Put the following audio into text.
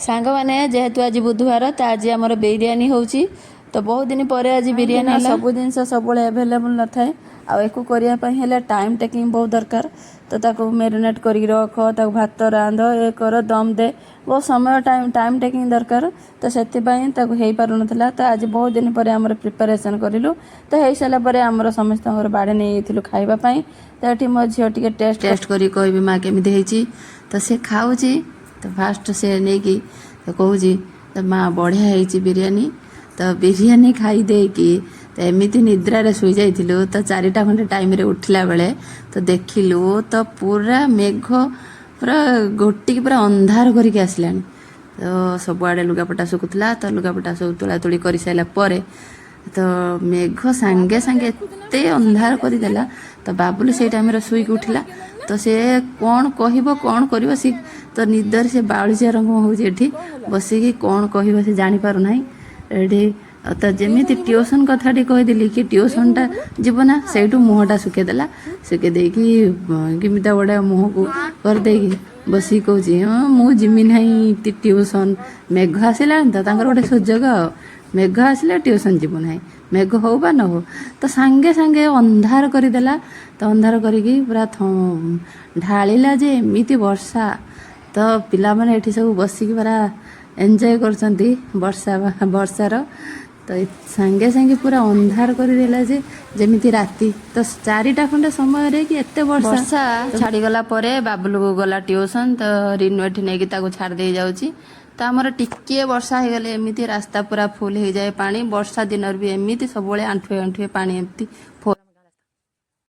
ସାଙ୍ଗମାନେ, ଯେହେତୁ ଆଜି ବୁଧବାର, ତ ଆଜି ଆମର ବିରିୟାନୀ ହେଉଛି। ତ ବହୁତ ଦିନ ପରେ ଆଜି ବିରିୟାନୀ ହେଲା। ସବୁ ଜିନିଷ ସବୁବେଳେ ଆଭେଲେବୁଲ୍ ନଥାଏ ଆଉ ଏକୁ କରିବା ପାଇଁ ହେଲେ ଟାଇମ୍ ଟେକିଂ ବହୁତ ଦରକାର। ତ ତାକୁ ମ୍ୟାରିନେଟ୍ କରିକି ରଖ, ତାକୁ ଭାତ ରାନ୍ଧ, ଏ କର, ଦମ୍ ଦେ, ବହୁତ ସମୟ, ଟାଇମ୍ ଟାଇମ୍ ଟେକିଂ ଦରକାର। ତ ସେଥିପାଇଁ ତାକୁ ହେଇପାରୁନଥିଲା। ତ ଆଜି ବହୁତ ଦିନ ପରେ ଆମର ପ୍ରିପାରେସନ୍ କରିଲୁ। ତ ହେଇସାରିଲା ପରେ ଆମର ସମସ୍ତଙ୍କର ବାଢ଼ି ନେଇଯାଇଥିଲୁ ଖାଇବା ପାଇଁ। ତ ଏଠି ମୋ ଝିଅ ଟିକେ ଟେଷ୍ଟ ଟେଷ୍ଟ କରିକି କହିବି ମା, କେମିତି ହେଇଛି। ତ ସେ ଖାଉଛି। ତ ଫାଷ୍ଟ ସେ ନେଇକି ତ କହୁଛି, ତ ମା, ବଢ଼ିଆ ହେଇଛି ବିରିୟାନୀ। ତ ବିରିୟାନୀ ଖାଇ ଦେଇକି ତ ଏମିତି ନିଦ୍ରାରେ ଶୋଇଯାଇଥିଲୁ। ତ 4ଟା ଖଣ୍ଡେ ଟାଇମ୍ରେ ଉଠିଲା ବେଳେ ତ ଦେଖିଲୁ ତ ପୁରା ମେଘ ପୁରା ଘୋଟିକି ପୁରା ଅନ୍ଧାର କରିକି ଆସିଲାଣି। ତ ସବୁଆଡ଼େ ଲୁଗାପଟା ଶୁଖୁଥିଲା। ତ ଲୁଗାପଟା ସବୁ ତୋଳା ତୋଳି କରିସାରିଲା ପରେ ତ ମେଘ ସାଙ୍ଗେ ସାଙ୍ଗେ ଏତେ ଅନ୍ଧାର କରିଦେଲା। ତ ବାବୁଲୁ ସେଇ ଟାଇମ୍ରେ ଶୋଇକି ଉଠିଲା। ତ ସେ କ'ଣ କହିବ, କ'ଣ କରିବ, ସେ ତ ନିଦରେ ସେ ବାଉଳିଚିଆ ରକମ ହେଉଛି। ଏଠି ବସିକି କ'ଣ କହିବ ସେ ଜାଣିପାରୁନାହିଁ ଏଠି। ତ ଯେମିତି ଟ୍ୟୁସନ୍ କଥାଟି କହିଦେଲି କି ଟ୍ୟୁସନ୍ଟା ଯିବ ନା, ସେଇଠୁ ମୁହଁଟା ଶୁଖେଇଦେଲା। ଶୁଖେଇ ଦେଇକି କେମିତି ଗୋଟେ ମୁହଁକୁ କରିଦେଇକି ବସିକି କହୁଛି, ହଁ, ମୁଁ ଯିମି ନାହିଁ ଟ୍ୟୁସନ୍, ମେଘ ଆସିଲାଣି। ତ ତାଙ୍କର ଗୋଟେ ସୁଯୋଗ ଆଉ, ମେଘ ଆସିଲେ ଟ୍ୟୁସନ୍ ଯିବୁ ନାହିଁ, ମେଘ ହଉ ବା ନ ହଉ। ତ ସାଙ୍ଗେ ସାଙ୍ଗେ ଅନ୍ଧାର କରିଦେଲା। ତ ଅନ୍ଧାର କରିକି ପୁରା ଢାଳିଲା ଯେ ଏମିତି ବର୍ଷା। ତ ପିଲାମାନେ ଏଠି ସବୁ ବସିକି ପୁରା ଏନ୍ଜୟ କରୁଛନ୍ତି ବର୍ଷା ବର୍ଷାର। ତ ସାଙ୍ଗେ ସାଙ୍ଗେ ପୁରା ଅନ୍ଧାର କରିଦେଲା ଯେ ଯେମିତି ରାତି। ତ 4ଟା ଖଣ୍ଡେ ସମୟରେ କି ଏତେ ବର୍ଷା। ବର୍ଷା ଛାଡ଼ିଗଲା ପରେ ବାବୁଲୁକୁ ଗଲା ଟ୍ୟୁସନ୍। ତ ରିନୁ ଏଠି ନେଇକି ତାକୁ ଛାଡ଼ି ଦେଇ ଯାଉଛି। ତ ଆମର ଟିକିଏ ବର୍ଷା ହେଇଗଲେ ଏମିତି ରାସ୍ତା ପୁରା ଫୁଲ୍ ହେଇଯାଏ ପାଣି। ବର୍ଷା ଦିନରେ ବି ଏମିତି ସବୁବେଳେ ଆଣ୍ଠୁଏ ଆଣ୍ଠୁଏ ପାଣି ଏମିତି